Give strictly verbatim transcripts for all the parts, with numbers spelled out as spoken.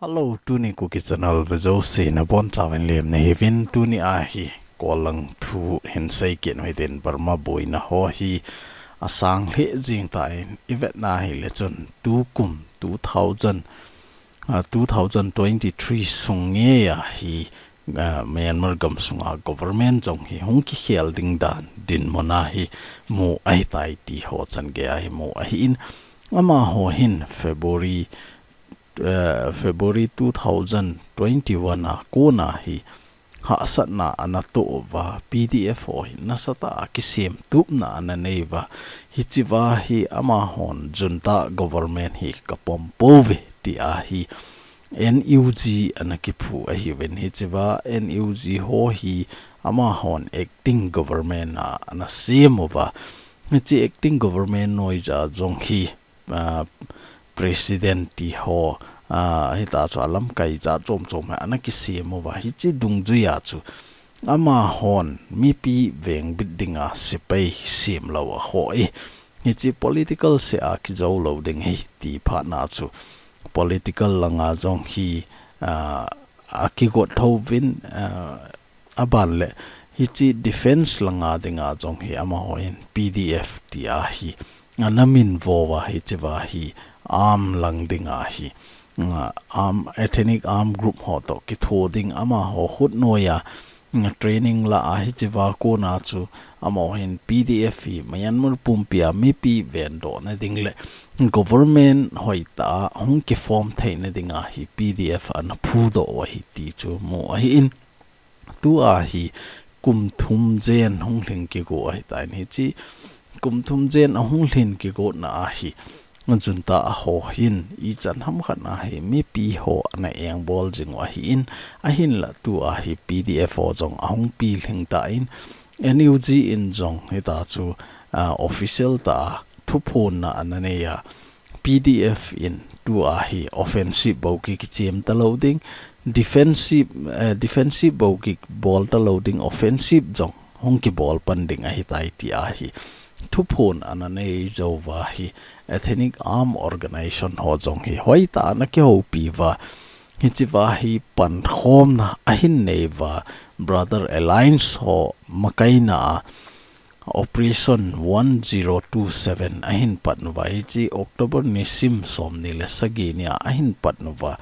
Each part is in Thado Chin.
Hello, tuni Kuki Channel vejouse nabonchauvin lemna hiuvin. Tuni ahi Kollang thu hin seikit uhitin, Burma boina ho hi asang lheh jing tan, ivetna ahile chun tukum two thousand, ah, two thousand twenty-three sung ngeiya hi, ah, Myanmar gamsunga government jong hi hung kikhel ding dan dinmun ahi mu ahitai ti ho changeiya hi mu ahin, amaho hin February eh, February two thousand twenty-one a kona hi hahsatna ana toh uva, P D F ho hi nasatah a kisemtupna ana nei uva, hichea hi amahon junta government hi kapom pouve tia hi N U G ana kiphu ahiuvin, hichea N U G ho hi amahon acting government a ana sem uva, hiche acting government noiya jong hi ah, president ti ho, ah, hita chu alamkai jat chom chom hi ana kisem uva, hiche dungjuiya chu amahon mipi vengbit dinga sepai sem lou a ho e. Hiche political seh a kijou lou ding ahi ti phatna chu political langa jong hi, ah, akigot thouvin, ah, aban le hiche defense langa dinga jong hi amahon P D F tia hi ana minvo uva, hichea hi arm lang dinga hi, ah, arm, ethnic arm group ho toh kitho ding amaho khut noiya, ah, training la a, hichea kona chu amahon P D F hi Myanmar pumpia mipi vendohna ding le government hoitah a hung kiform theina dinga hi P D F ana phudoh u ahi ti chu mu ahin. Tua hi kum thum jen hung lhing kigo ahitan, hiche kum thum jen ahung lhin kigotna ahi junta ho hin ichan hamkhat a hi mipi ho ana engbol jing u ahin, ahinla tua hi P D F ho jong ahung pilhing tan, N U G in jong hita chu, ah, official tah a thuphonna ana neiya, P D F in tua hi offensive bou kikichem talou ding, defensive, eh, defensive bou kibol talou ding, offensive jong hung kibol pan ding ahitai tia hi thuphon ana nei jou uva hi ethnic arm organization ho jong hi hoitah a ana kihoupi uva, hichea hi pankhomna ahin nei uva, Brother Alliance ho makaina a Operation one zero two seven ahin pat uva, hiche October nisim somni le sagi nia ahin pat uva,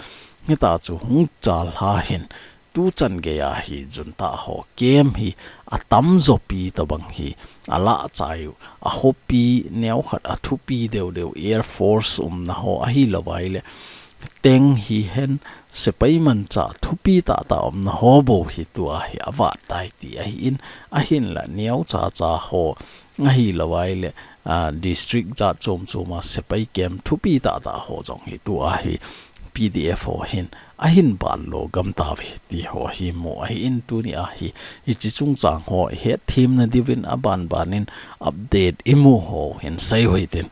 hita chu hung chalha hin tuchan geiya hi junta ho camp hi atamjo pi tobang hi alahchai u, akhopi neokhat athupi deu deu, Air Force umna ho ahilouvai le tank hihen sepai manchah thupi tahtah umna ho bou hi tua hi avat tai ti ahin, ahinla neocha cha ho ahilouvai le, ah, district jat chom chom a sepai camp thupi tahtah ho jong hi tua hi P D F ho hin ahin banlo gam tauve ti ho hi mu ahin, tuni ahi hiche chungchang ho ihet themna diuvin aban ban in update imu ho hin sei uhitin.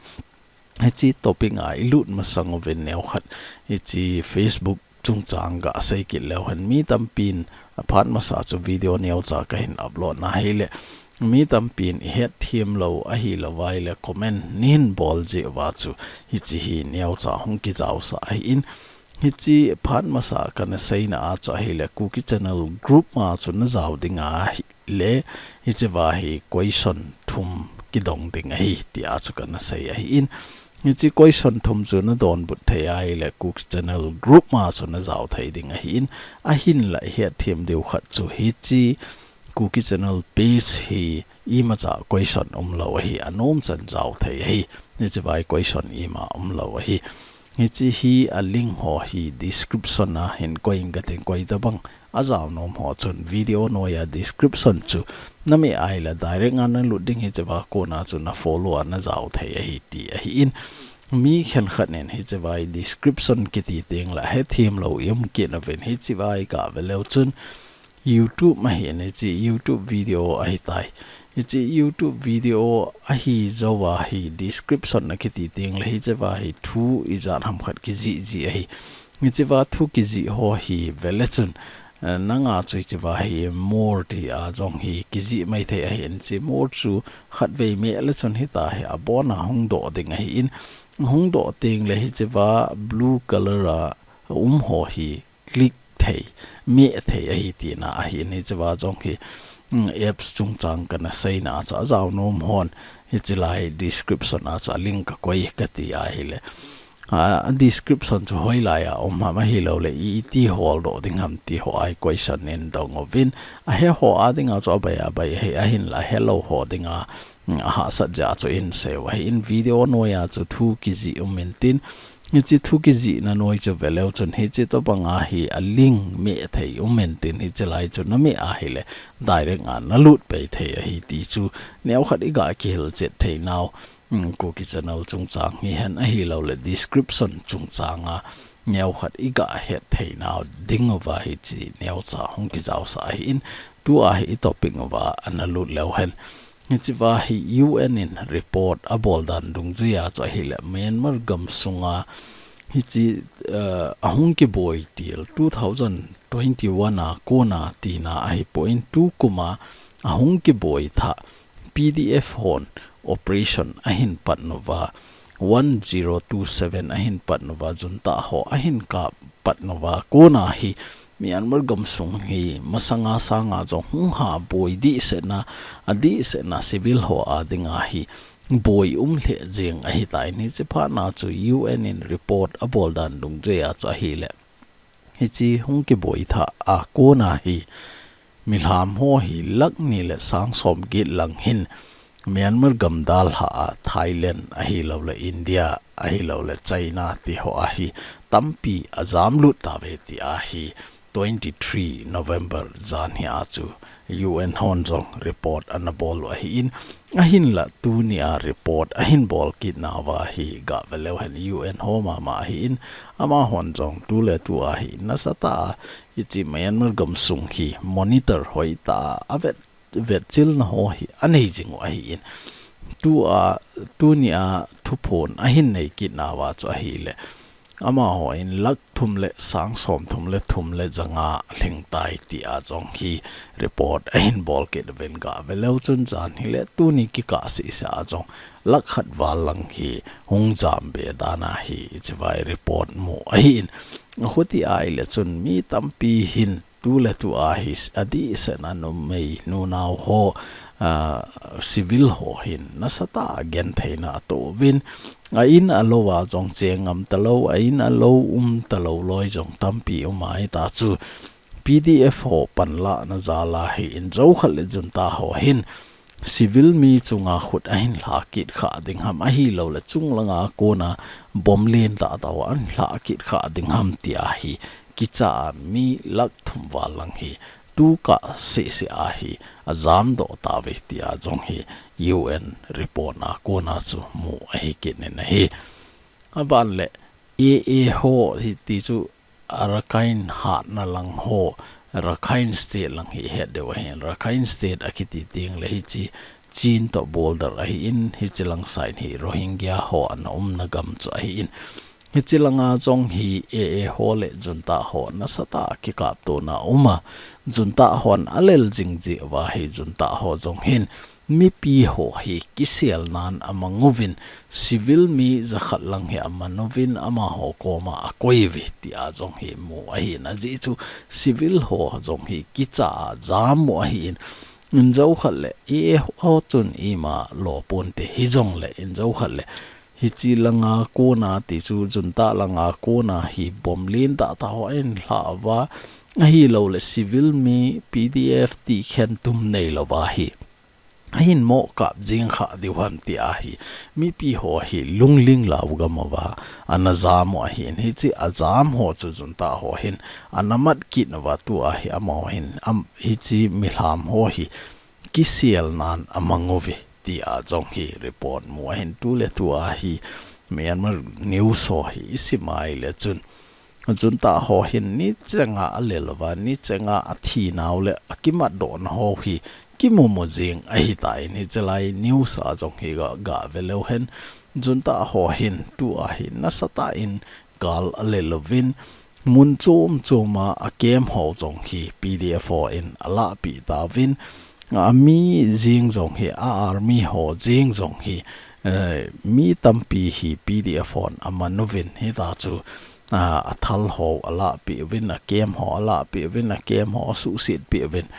Hiche topic a ilut masang uvin neokhat hiche Facebook chungchang gasei kit leu hen, mi tampin aphat masa chu video neocha kahin upload na ahile, mi tampin ihet them lou ahilouvai le comment nahin bol jeh uva chu hiche hi neocha hung kijaosah ahin, hiche phat masa kana seina a chu ahile Kuki Channel group ma chu najao ding ahi le, hichea hi question thum kidong ding ahi, tia chu kana sei ahin. Hiche question thum chu nadonbut thei ahile Kuki Channel group ma chu najao thei ding ahin. Ahinla ihet them diu khat chu hiche Kuki Channel page hi imacha question umlou ahi, anom chan jao thei ahi. Hichea hi question ima umlou ahi. Hiche hi a link ho hi description a hin koi inge kating, koi tabang ajao nom ho chun video noiya description chu nameh ahile direct a nalut ding, hichea kona chu na follow a najao thei ahi ti ahin. Mi khenkhat nin hichea hi description kiti tengle hethem lou i um kit nauvin, hichea hi gave leu chun YouTube ahin, hiche YouTube video ahitai. Hiche YouTube video ahi jouva hi description akiti tengle hichea hi thu ijat ham khat kijih jih ahi. Hichea thu kijih ho hi vele chun, eh, nanga chu hichea hi more tia jong hi kijih mai thei ahin, hiche more chu khatvei meh le chun hita hi abona hung doh ding ahin, hung doh tengle hichea blue color a um ho hi click thei, meh thei ahi tina ahi. Hiche va jong hi, mm, apps chungchang kana seina chu ajao nom hon, hiche lai description a chu a link kakoi kati ahile. A, a description chu hoilai a um ham ahilou le, i, iti holdoh ding ham ti ho a i question in dong uvin. Ahe ho a dinga chu abai abai ahi, ahinla ahelou ho dinga, mm, ahahsat jeh a chu in sei u ahi. In video noi a chu thu kijih um intin. Hiche thu kijihna noi chu veleu chun hiche tobang a hi a link meh thei um intin, hiche lai chu nameh ahile direct a nalut pai thei ahi ti chu neokhat iga kihilchet thei nau. Mm, Kuki channel chungchang hihen ahilou le description chungchang a neokhat iga het thei nau ding uva hiche neocha hung kijaosah ahin, tua hi i topic uva ana lut leu hen. Hiche va hi U N in report abol dan dungjui a chu ahile Myanmar gamsunga hiche, eh, ahung kiboi til two thousand twenty-one a kona tina ahipon, tukum a ahung kiboi thah P D F hon operation ahin pat uva, one zero two seven ahin pat uva, junta ho ahin kap pat uva kona hi Myanmar gamsung hi masanga sanga jong hung ha boi dihsetna, adihsetna civil ho a dinga hi boi um lheh jeng ahitan, hiche phatna chu U N in report abol dan dungjui a chu ahile. Hiche hung kiboi thah a kona hi milham ho hi lakh ni le sang som get lang hin Myanmar gam dalha a Thailand ahilou le India ahilou le China ti ho a hi tampi ajam lut tauve ti ahi. Twenty-three November jan hi a chu U N hon jong report ana bol u ahin, ahinla tuni a report ahin bol kit nauva hi ga veleu hen U N ho mama ahin, amahon jong tuletu a hi nasatah a hiche Myanmar gamsung hi monitor hoitah a vet vetchilna ho hi anei jing u ahin. Tua, tuni a thuphon ahin nei kit nauva chu ahile. Amahon lakh thum le sang som thum le thum le ja nga lhing tai ti a jong hi report ahin bol kit uvin ga veleu chun jan hile tuni kikah sese a jong lakh khat val lang hi hung jam be dan a hi hiche vai report mu ahin. Ahuti ahile chun mi tampi hin tuletu a hi s-, adihsetna numei nunao ho, ah, civil ho hin nasatah a gentheina atoh uvin, a in a lou a jong cheng ngam talou, a in a lou um talou loi jong tampi um ahita chu P D F ho panlahna jal a hi in joukhat le junta ho hin civil mi chunga khut ahin lha kit kha ding ham ahilou le chunglanga kona bomb len tahtah ho ahin lha kit kha ding ham ti a hi kicha a mi lakh thum val lang hi tukah sese a hi ajam doh tauve ti a jong hi U N report a kona chu mu ahi kit in ahi. Aban le A A ho hi ti chu Rakhine hatna lang ho, Rakhine State lang hi het diu ahin. Rakhine State akiti teng le hiche Chin toh border ahin, hiche lang side hi Rohingya ho ana umna gam chu ahin. Hiche langa jong hi A A ho le junta ho nasatah a kikaptona um a. Junta hon alel jing jeh uva hi junta ho jong hin mipi ho hi kiselnan amang uvin, civil mi jakhat lang hi aman uvin, amaho koma akoi uve ti a jong hi mu ahin, ajeh chu civil ho jong hi kicha a jam u ahin, in joukhat le A A ho chun ima lo ponte hijong le in joukhat le hiche langa kona ti chu junta langa kona hi bomb len tahtah ho ahin lha uva, ahilou le civil mi P D F ti khen tum neilou va hi ahin mo kap jing kha diu ham ti a hi mipi ho hi lungling lau gam uva ana jam u ahin, hiche ajam ho chu junta ho hin ana mat kit uva tua hi amaho hin am, hiche milham ho hi kiselnan amang uve ti a jong hi report mu ahin, tuletu a hi Myanmar news ho hi isim a ile chun junta ho hin nichenga alel uva, nichenga athi nau le akimat dohna ho hi kimu mu jing ahitan, hiche lai news a jong hi ga, ga veleu hen junta ho hin tua hi nasatah in gal alel uvin, mun chom chom a acamp ho jong hi P D F hon alahpeh tauvin, ami jeng jong hi, a army ho jeng jong hi, eh, mi tampi hi P D F hon aman uvin, hita chu a, athal ho alahpeh uvin, a camp ho alahpeh uvin, a camp ho asuhsetpeh uvin,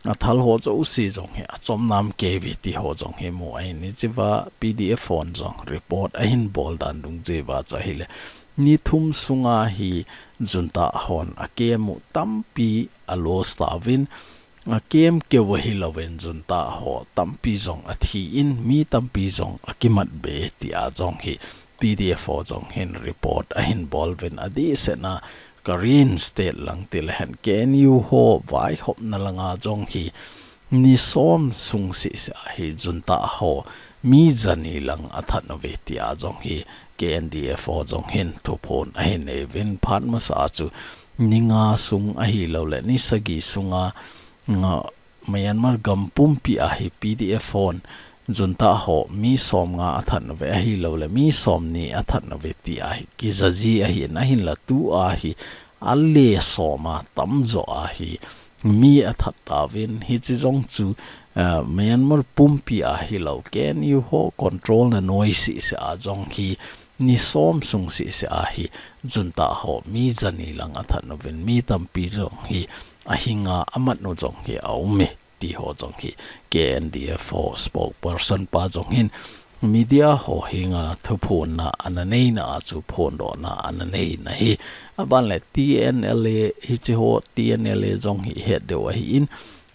athal ho jouse jong hi achom nam kei uve ti ho jong hi mu ahin, hichea P D F hon jong report ahin bol dan dungjuiya chu ahile, ni thum sunga hi junta hon a camp u tampi a loss tauvin, a camp keu ahilouvin junta ho tampi jong athi in, mi tampi jong akimat be tia jong hi P D F ho jong hin report ahin bol uvin, adehsetna Karen State lang tilehen K N U ho vaihopna langa jong hi ni som sung sehseh a hi junta ho mi jani lang athat uve tia jong hi K N D F ho jong hin thuphon ahin nei uvin, phat masa chu ni nga sung ahilouleh ni sagi sunga, nga, Myanmar gam pumpi a hi P D F hon junta ho mi som nga athat uve ahilouleh mi som ni athat uve tia hi kijaji ahin, ahinla tua hi ale som a tamjo a hi mi athat tauvin, hiche jong chu, ah, Myanmar pumpi a hilou K N U ho control na noi sehseh a jong hi ni som sung sehseh a hi junta ho mi jani lang athat uvin, mi tampi jong hi ahinga amat u jong hi aume ti ho jong hi K N D F ho spokesperson pa jong hin media ho henga thuphonna ana neina a chu phondohna ana neina ahi. Aban le T N L A hiche ho, T N L A jong hi het deu ahin,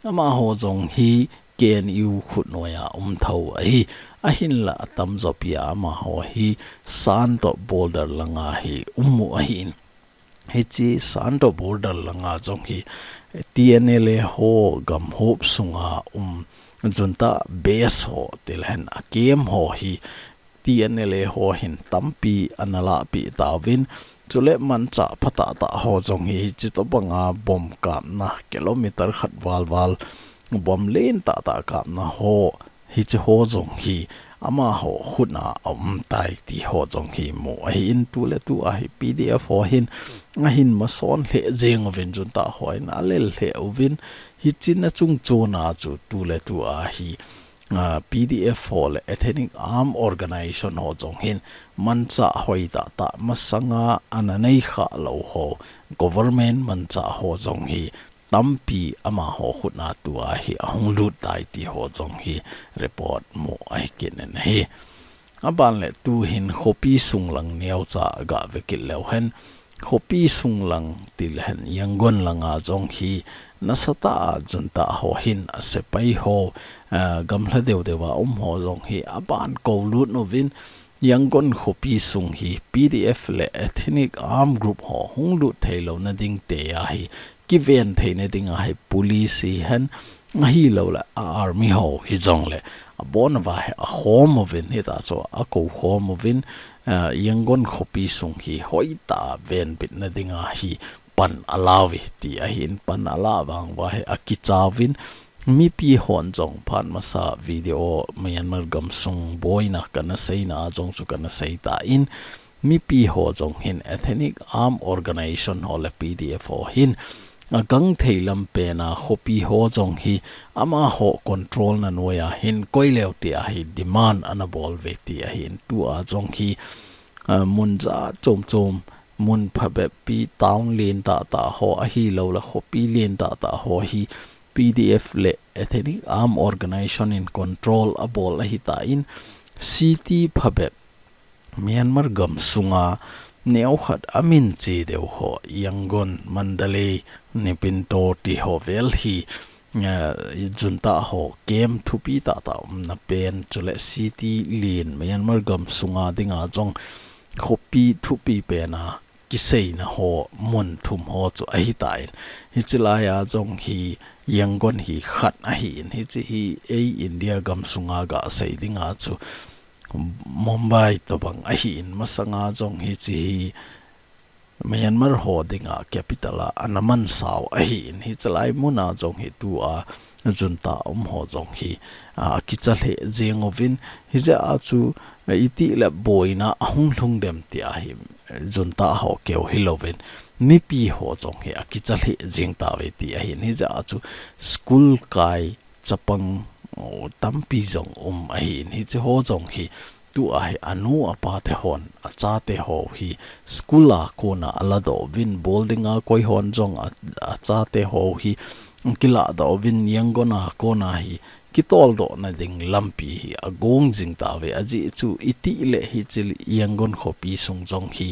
amaho jong hi K N U khutnoiya um tho ahi. Ahinla atamjo pia amaho hi Shan toh border langa hi um u ahin. Hiche Shan toh border langa jong hi T N L A ho gam hop sunga um junta base ho tilehen a camp ho hi T N L A ho hin tampi ana lahpeh tauvin, chule manchah phatah tah ho jong hi hiche tobanga bomb kapna kilometer khat val val bomb len tah tah kapna ho hiche ho jong hi amaho khutna aum tai ti ho jong hi mu ahin, tuletua hi P D F ho hin ahin mason lheh jeng uvin, junta ho hin alel lheh uvin, hiche na chungchona chu tuletua hi, ah, P D F ho le Ethnic Arm Organization ho jong hin manchah hoi tah tah masanga ana nei khalou ho, government manchah ho jong hi tampi amaho khutna tua hi ahung lut tai ti ho jong hi report mu ahi kit in ahi. Aban le tuhin khopi sung lang neocha gah ve kit leu hen, khopi sung lang tilehen Yangon langa jong hi nasatah a junta ho hin a sepai ho, ah, gamla deu deu a um ho jong hi aban kou lut uvin, Yangon khopi sung hi P D F le Ethnic Arm Group ho hung lut thei louna ding tia hi kiven theina dinga hi police hihen ahilouleh a army ho hijongle abon uva hi akhom uvin, hitia chu akou khom uvin, ah, Yangon khopi sung hi hoitah a venbitna dinga hi pan ala uve ti ahin, pan ala vang uva hi akicha uvin, mipi hon jong phat masa video Myanmar gamsung boina kana seina a jong chu kana sei tan, mipi ho jong hin Ethnic Arm Organization ho le P D F ho hin agang thei lam pena khopi ho jong hi amaho control na noiya hin koi leu tia hi demand ana bol uve ti ahin, tua jong hi, ah, mun jat chom chom, mun phabep pi, town len tah tah ho ahilouleh khopi len tah tah ho hi P D F le Ethnic Arm Organization in control abol ahitan, city phabep Myanmar gamsunga neokhat amin che deu ho, Yangon, Mandalay, Naypyidaw ti ho vel hi, eh, junta ho camp thupi tah tah umna pen, chule city len Myanmar gamsunga dinga jong khopi thupi pena kiseina ho mun thum ho chu ahitan, hiche laiya jong hi Yangon hi khat ahin, hiche hi ei India gamsunga gasei dinga chu Mumbai tobang ahin, masanga jong hiche hi Myanmar ho dinga capital a ana mansau ahin, hiche lai muna jong hi tua junta um ho jong hi, a, akicha lheh jeng uvin, hijeh a chu, a, itih le boina ahung lhung dem tia hi junta ho keu hilouvin, mipi ho jong hi akicha lheh jeng tauve ti ahin, hijeh a chu school kai chapang, o, tampi jong um ahin, hiche ho jong hi tua hi anu apa te hon, achate ho hi school a kona aladoh uvin, bol dinga koi hon jong a, achate ho hi kiladoh uvin, Yangon a kona hi kitoldoh na ding lampi hi agong jing tauve. Ajeh chu itih le hiche Yangon khopi sung jong hi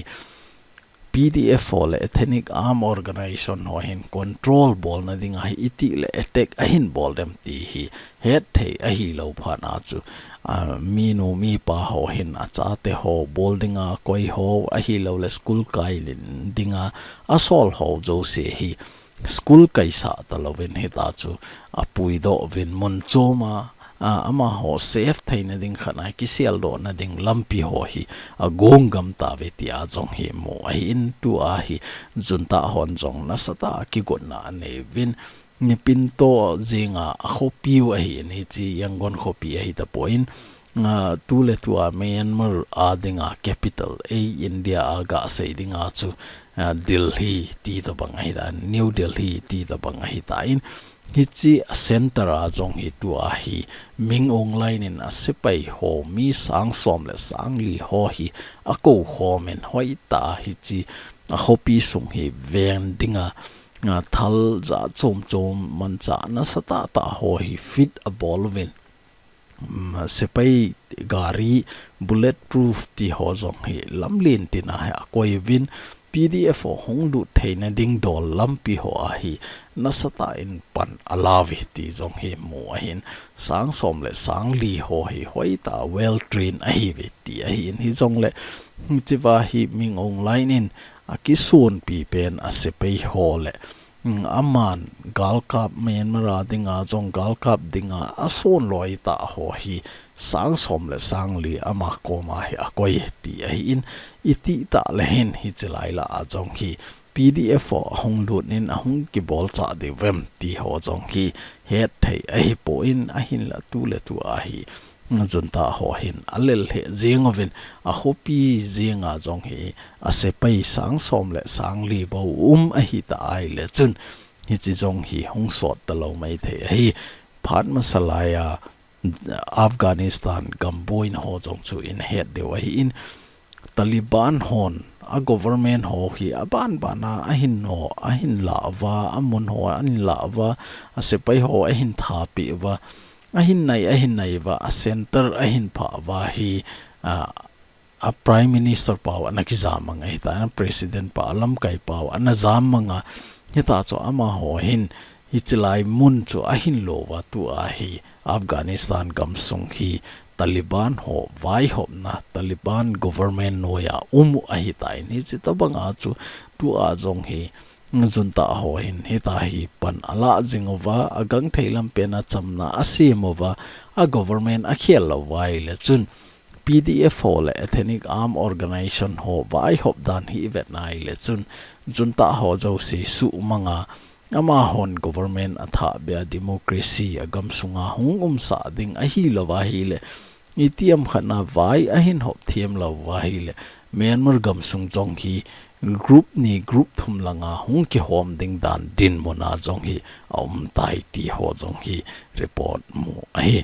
P D F ho le Ethnic Arm Organization ho hin control bolna dinga hi itih le attack ahin bol dem ti hi hetthei ahilou phat a chu, a, minu mipa ho hin achate ho, bol dinga koi ho, ahilou le school kai dinga asol ho jouse hi school kaisah talouvin hita chu apuidoh uvin mun chom a, a, amaho safe theina ding khat a kiseldoh na ding lampi ho hi agong gam tauve tia jong hi mu ahin, tua hi junta hon jong nasatah a kigotna anei uvin, Naypyidaw jinga akhopiu ahin, hiche Yangon khopi ahi tapon, a, tu le tua Myanmar a dinga capital, ei India a gasei dinga chu, a, Delhi ti tabang ahitan, New Delhi ti tabang ahitan, hiche a center a jong hi tua hi Min Aung Hlaing in asepai ho mi sang som le sang li ho hi akou khom in hoitah a hiche akhopi sung hi veng dinga, a, thal jat chom chom manchah nasatah tah ho hi fit abol uvin, um, sepai gari bulletproof ti ho jong hi lamlen tina hi akoi uvin, P D F ho hung lut theina ding dol lampi ho a hi nasatah in pan alauve ti jong hi mu ahin, sang som le sang li ho hi hoitah a well trained ahiuve ti ahin, hijongle hichea hi Min Aung Hlaing in akisonpi pen asepai ho le, mm, aman galkap Myanmar a dinga jong galkap dinga ason loi tah ho hi sang som le sang li ama koma hi akoi ti ahin, itih tah le hin hiche lai lah a jong hi P D F ho ahung lut in ahung kibolchah diu vem ti ho jong hi hetthei ahipon, ahinla tu le tua hi junta ho hin alel he jing uvin, akhopi jinga jong hi asepai sang som le sang li bou um ahita ahile chun, hiche jong hi hung sot talou maithei ahi. Phat masa laiya Afghanistan gam boina ho jong chu ina het diu ahin, Taliban hon a government ho hi aban ban a ahin no, ahin lah uva, amun ho ahin lah uva, asepai ho ahin thapeh uva, ahin nai, ahin nai uva, a center ahin phah uva hi, a, a Prime Minister pau ana kijam mang ahitan, a President pa, a lamkai pau ana jam mang a, hita chu amaho hin hiche lai mun chu ahin lo uva, tua hi Afghanistan gamsung hi Taliban ho vaihopna, Taliban government noiya um u ahitan, hiche tabang a chu tua jong hi junta ho hin hita hi pan alah jing uva, agangthei lampen a chamna asem uva, a government akhel lou uva ahile chun, P D F ho le Ethnic Arm Organization ho vaihop dan hi ivet na ahile chun, junta ho jouse suhmang a, amahon government athahbeh a, democracy a gamsunga hung umsah ding ahilou va ahile, itiham khat na vai ahin hop them lou va ahile, Myanmar gamsung jong hi group ni group thum langa hung kihom ding dan dinmun a jong hi aum tai ti ho jong hi report mu ahi.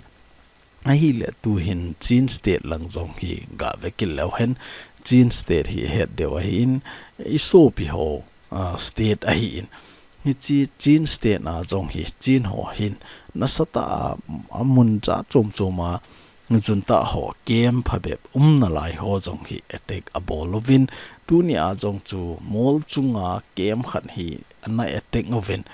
Ahile tuhin Chin State lang jong hi gave kit leu hen, Chin State hi het diu ahin, i sopi ho, ah, state ahin. Hiche Chin State na jong hi Chin ho hin nasatah a, amun jat chom chom a junta ho camp phabep umna lai ho jong hi attack abol uvin, tuni a jong chu mol chunga camp khat hi ana attack uvin,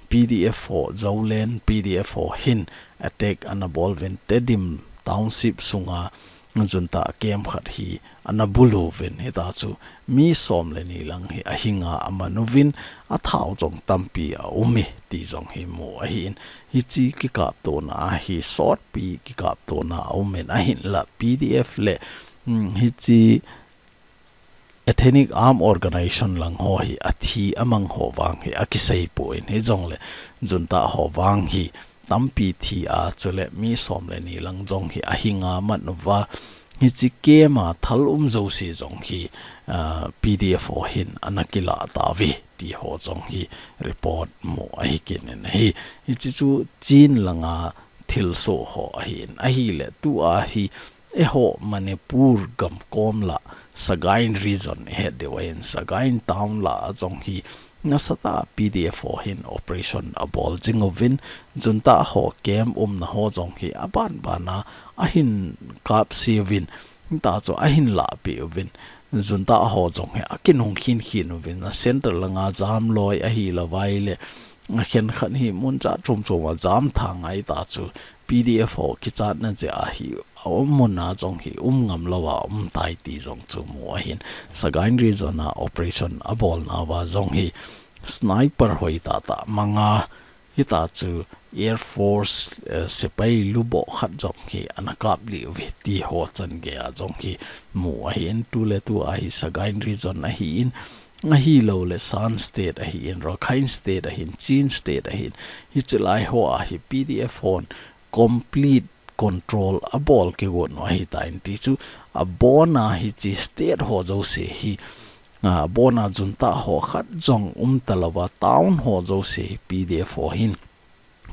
P D F ho, Zoland P D F ho hin attack ana bol uvin, Tedim Township sunga junta camp khat hi ana bulu uvin, hita chu mi som le ni lang hi ahinga aman uvin, athau jong tampi aum e ti jong hi mu ahin, hiche kikaptona a hi sotpi kikaptona aum in, ahinla P D F le, mm, hiche Ethnic Arm Organization lang ho hi athi amang ho vang hi akisei pon, hijongle junta ho vang hi tampi thi a, chule mi som le ni lang jong hi ahinga man uva, hiche camp a thal um jouse jong hi, ah, P D F ho hin ana kilah tauve ti ho jong hi report mu ahi kit in ahi. Hiche chu Chin langa thilsoh ho ahin, ahile tua hi eiho Manipur gam kom lah Sagaing region ihet diu ahin, Sagaing town lah a jong hi nasatah a P D F ho hin operation abol jing uvin, junta ho camp umna ho jong hi aban ban a ahin kapse uvin, hita chu ahin lahpeh uvin, junta ho jong hi akinung khin khin uvin, a center langa jam loi ahilou vai le, akhen khat hi mun jat chom chom a jam thang a hita chu P D F ho kichatna jeh a hi aum mun a jong hi um ngam lou a um tai ti jong chu mu ahin, Sagaing region a operation abolna uva jong hi sniper hoi tah tah manga, hita chu Air Force, eh, sepai luboh khat jong hi ana kap lih uve ti ho chan gei a jong hi mu ahin, tu le tu a hi Sagaing region ahin, ahilou le Shan State ahin, Rakhine State ahin, Chin State ahin, hiche lai ho a hi P D F hon complete control abol kigot u ahitan ti chu, abon a hiche state ho jouse hi, a, abon a junta ho khat jong um talou va, town ho jouse hi P D F ho hin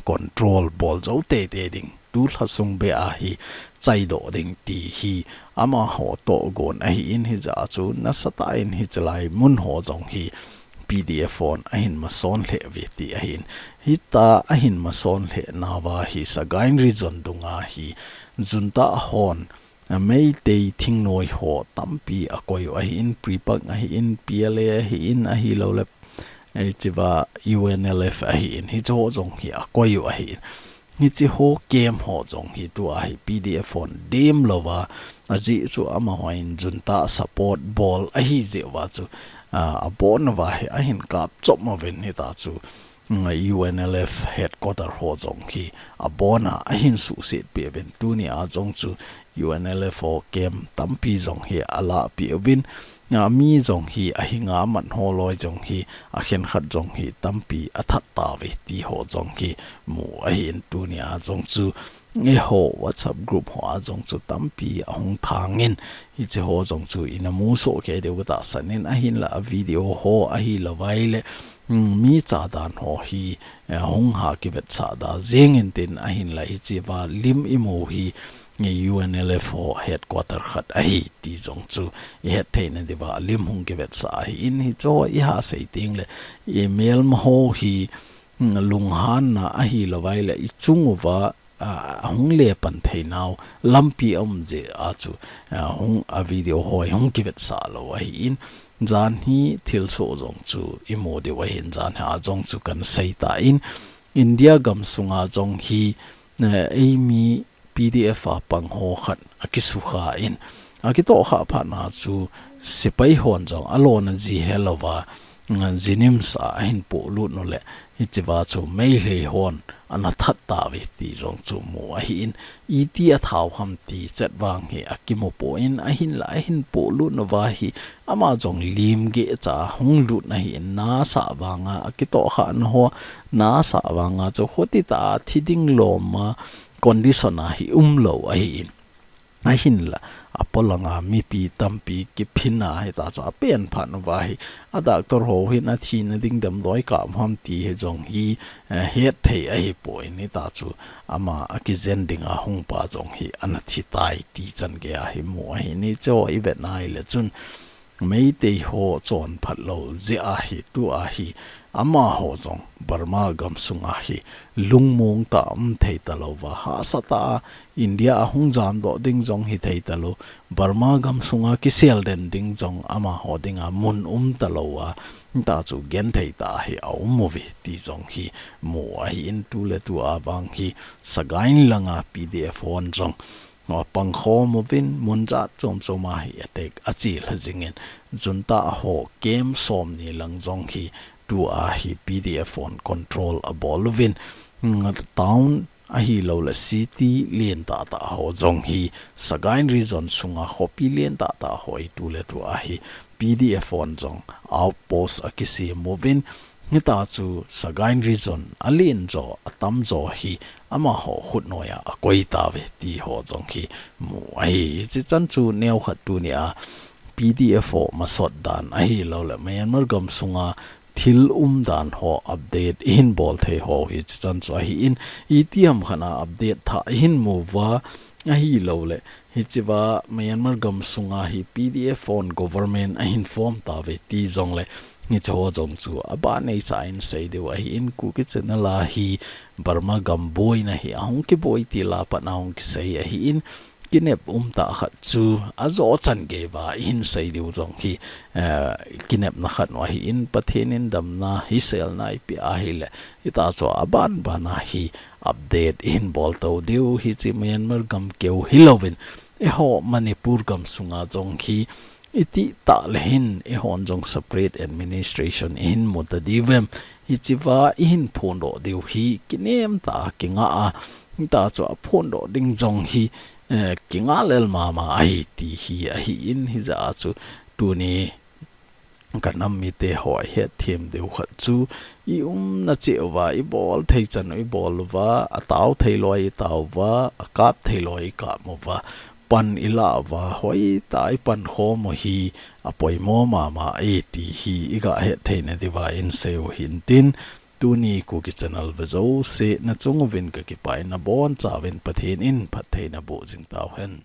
control bol jou tei tei ding, tu lha sung beh a hi chaidoh ding ti hi amaho tohgon ahin, hijeh a chu nasatah in hiche lai mun ho jong hi P D F hon ahin mason lheh uve ti ahin. Hita ahin mason lheh nauva hi Sagaing region dunga hi junta hon, a, Meitei thingnoi ho tampi akoi u ahin, PREPAK ahin, P L A ahin, ahilou le, eh, hichea U N L F ahin, hiche ho jong hi akoi u ahin. Hiche ho camp ho jong hi tua hi P D F hon dem lou va, ajeh chu amahon junta support bol ahi jeh uva chu, a, abon uva hi ahin kap chom uvin, hita chu, mm, U N L F headquarter ho jong hi abon a ahin suhset peh uvin, tuni a jong chu U N L F ho camp tampi jong hi alah peh uvin, a, mi jong hi ahinga amat ho loi jong hi akhen khat jong hi tampi athat tauve ti ho jong hi mu ahin, tuni a jong chu eiho WhatsApp group ho a jong chu tampi ahung thang in, hiche ho jong chu ina mu soh kei diu katahsan in, ahinla a video ho ahilou vai le, mm, mi chah dan ho hi, eh, hung ha kivetsah da jeng in tin, ahinla hichea lim imu hi, eh, U N L F ho headquarter khat ahi ti jong chu ihet theina diuva lim hung kivetsah ahin, hiche ho iha sei teng le, i melma ho hi, mm, lunghanna ahilou vai le, i chung uva, a, ahung le pan thei nau lampi aum jeh a chu, a, hung a video ho hi hung kivetsah lou ahin, jan hi thilsoh jong chu imu diu ahin, jan hi a jong chu kana sei tan, India gam sunga jong hi, eh, eimi P D F a pang ho khat akisukha in, akitohkhah phat na chu sepai hon jong alona ji helou va, mm, JNIMS a ahin polut u le, hichea chu Meitei hon ana that tauve ti jong chu mu ahin, iti athau ham ti chet vang hi akimu poi, ahinla ahin polut uva hi ama jong lim geh cha hung lut ahin, nasah vang a akitohkhah na ho, nasah vang a chu khuti tah a thi ding lom a condition a hi umlou ahin. Ahinla, apolang a mipi tampi kiphin a hita chu apen phat uva hi, a doctor ho hin athina ding damdoi kap ham ti hi jong hi, eh, het thei ahi poi, hita chu ama akijen ding a hung pa jong hi ana thi tai ti chan gei a hi mu ahin, hiche ho ivet nai le chun Meitei ho chonphat lou jeh a hi, tua hi amaho jong Burma gam sunga hi lungmong tah a um thei talou va, hahsa tah a India a hung jamdoh ding jong hithei talou, Burma gam sunga kisel den ding jong amaho dinga mun um talou a, hita chu genthei tah a hi aum uve ti jong hi mu ahin, tu le tu a vang hi Sagaing langa P D F hon jong, a, pangkhom uvin, mun jat chom chom a hi attack achelha jing in, junta ho camp somni lang jong hi tua hi P D F hon control abol uvin, mm, town ahilou le city lentah tah ho jong hi Sagaing region sunga khopi lentah tah ho hi tu le tu a hi P D F hon jong outpost akisem uvin, hita chu Sagaing region alen jo, atam jo hi amaho khutnoi a akoi tauve ti ho jong hi mu ahi. Hiche chan chu neokhat tuni a P D F ho masot dan ahilou le Myanmar gam sunga thil umdan ho update ihin bol thei ho hiche chan chu ahin, itiham khat a update thah ihin mu uva, Ahilouleh, hichea Myanmar gam sunga hi P D F hon government ahin form tauve ti jongleh, hicheho jong chu aban neisah in sei diu ahin, Kuki Channel a hi Burma gam boina hi ahung kiboi til a pat ahung kisei ahin, kinep umtah khat chu ajo chan geiya ihin sei diu jong hi, eh, kinepna khat u ahin, Pathen in damna hiselna eipeh ahileh, hitia chu aban bana hi update ihin bol to diu, hiche Myanmar gam keu hilouvin, eiho Manipur gam sunga jong hi, itih tah leh hin, eihon jong separate administration ihin mu ta diu vem, hichea ihin phondoh diu hi, kinem tah a kinga a, hitia chu aphondoh ding jong hi, eh, kinga lel mama ahi ti hi ahin, hijeh a chu tuni ka nam mite ho ahetthem diu khat chu, i umna cheh uva, i bol thei chan u i bol uva, atao thei lou a i tao uva, akap thei lou a i kap uva, pan i la uva, hoitah a i pankhom u hi apoimo mama e ti hi i gahet theina diuva in sei u hintin, tuni Kuki Channel ve jouse nachung uvin ka kipah in, nabonchauvin Pathen in phattheina boh jing tauhen.